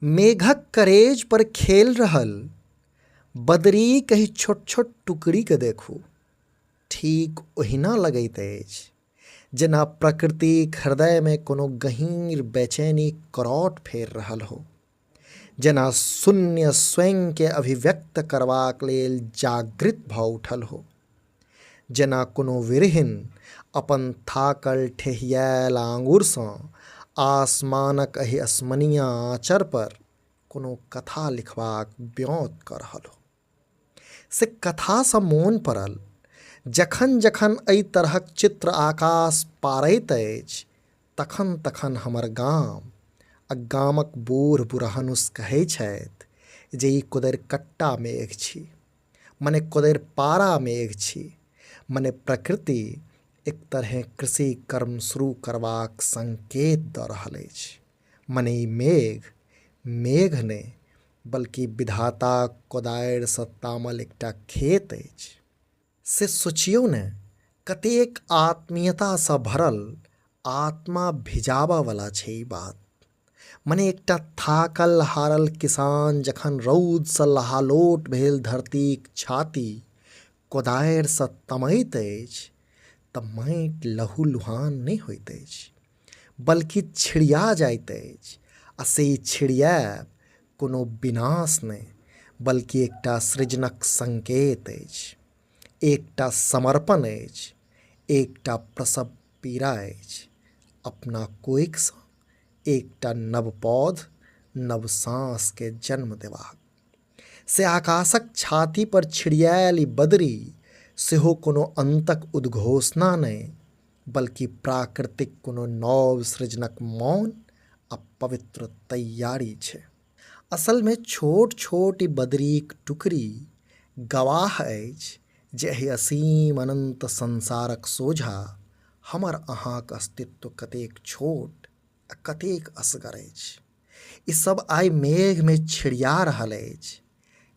मेघक करेज पर खेल रहल बदरीक एहि छोट छोट टुकड़ीकेँ देखू। ठीक ओहिना लगैत अछि जेना प्रकृतिक हृदयमे कोनो गहीँर बेचैनी करौट फेर रहल हो, जेना शून्य स्वयंकेँ अभिव्यक्त करबाक लेल जागृत भऽ उठल हो, जेना कोनो विरहिन अपन थाकल ठेहियायल आँगुरसँ आसमानक एहि असमनिया आँचर पर कोनो कथा लिखबाक ब्योंत कऽ रहल हो। से कथासँ मोन पड़ल, जखन जखन एहि तरहक चित्र आकाश पारैत अछि तखन तखन हमर गाम आ गामक बूढ़ बुढ़ानुस कहै छथि जे ई कोदरिकट्टा मेघ छी, मने कोदरिपारा मेघ छी, मने प्रकृति एक तरहें कृषि कर्म शुरू करबाक संकेत दऽ रहल अछि। मने ई मेघ मेघ नहि बल्कि विधाताक कोदारिसँ तामल एकटा खेत अछि। से सोचियौ ने, कतेक आत्मीयतासँ भरल आत्मा भिजाबऽवला छै ई बात। मने एकटा थाकल हारल किसान जखन रौदसँ लहालोट भेल धरतीक छाती कोदारिसँ तमैत अछि तऽ माटि लहूलुहान नहि होइत अछि बल्कि छिड़िया जाइत अछि आ से ई छिड़ियाएब कोनो विनाश नहि बल्कि एकटा सृजनक संकेत अछि, एकटा समर्पण अछि, एकटा प्रसव पीड़ा अछि। अपना कोखिसँ एकटा नव पौध, नव साँसके जन्म देबाक। से आकाशक छाती पर छिड़ियायल ई बदरी सेहो कोनो अन्तक उद्घोषणा नहि बल्कि प्राकृतिक कोनो नव सृजनक मौन आ पवित्र तैयारी छै। असलमे छोट छोट ई बदरीक टुकड़ी गवाह अछि जे एहि असीम अनन्त संसारक सोझाँ हमर अहाँक अस्तित्व कतेक छोट आ कतेक असगर अछि। ई सब आइ मेघमे छिड़िया रहल अछि,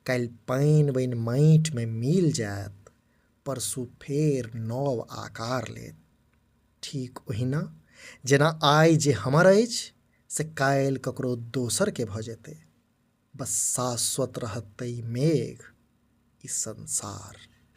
काल्हि पानि बनि माटिमे मिल जायत, परसू फेर नव आकार लेत। ठीक ओहिना जेना आइ जे हमर अछि से काल्हि ककरो दोसरके भऽ जेतै। बस शाश्वत रहत ई मेघ, ई संसार।